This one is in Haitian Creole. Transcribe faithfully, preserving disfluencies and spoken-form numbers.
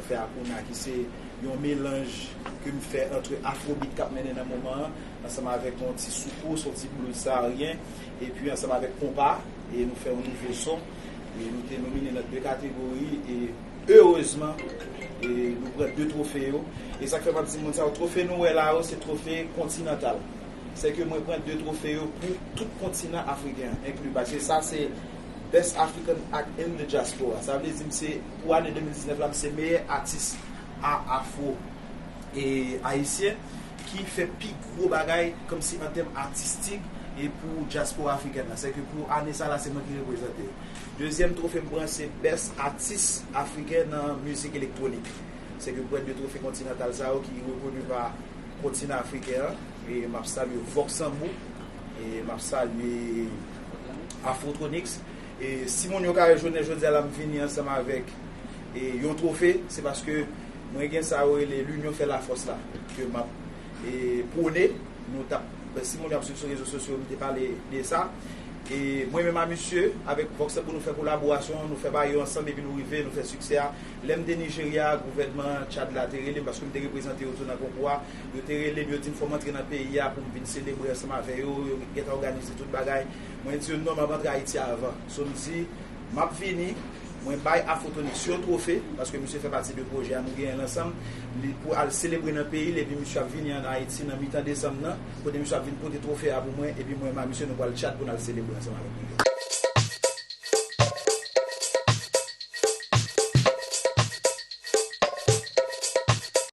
Fè a kounye a ki se yon melanj ke m fè antre afrobeat k ap mennen nan moman an, ansanm avèk yon ti soukous, yon ti blues saharyen, epi ansanm avèk konpa, e nou fè yon nouvo son. E nou te nomine nan de kategori, e erezman, e nou pran de twofe yo. E sa k fè m ap di moun sa yo, twofe nou wè la yo, se twofe kontinantal. Se ke mwen pran de twofe yo pou tout kontinan afriken an, enkli, paske sa se Best African Act in the Diaspora. Sa vle di m se, pou ane de mil diznèf la, m se meyè atis a afro e ayisyen ki fè pi gwo bagay kòmsi an tèm atistik e pou dyaspora afrikèn nan. Se ke pou ane sa la, se mwen ki reprezante. Dezyèm twofe m pran se Best Atis Afriken nan mizik elektwonik. Se ke m pran de twofe kontinantal sa yo ki rekoni pa kontinan afriken an. E m ap salye Vox Sambou, e m ap salye Afrotronics. E si moun yo ka wè jounen jodi a la, m vini ansanm avèk, e, yon twofe, se paske mwen gen sa yo rele l'union fait la force la, ke m ap, e, pwone. Nou t ap, si moun yo ap swiv sou rezo sosyo, m te pale de sa. E mwen menm a misye, avèk Vox Sambou, nou fè kolaborasyon, nou fè bagay yo ansanm, epi nou rive, nou fè siksè a. Lè m te Nijerya, gouvènman Tchad la te rele m, paske m te reprezante yo tou nan konkou a. Yo te rele m, yo di m fò m antre nan peyi a pou m vin selebre ansanm avè yo. Yo gentan òganize tout bagay. Mwen di yo non, m ap antre Ayiti avan. So, m di, m ap vini, mwen bay Afrotronics yon twofe, paske misye fè pati de pwojè a, nou genyen l ansanm. Li pou al selebre nan peyi l, epi misye ap vini ann Ayiti nan mitan desanm nan, kote misye ap vin pote twofe a pou mwen, epi mwen menm a misye nou pral Tchad pou n al selebre ansanm avèk misye.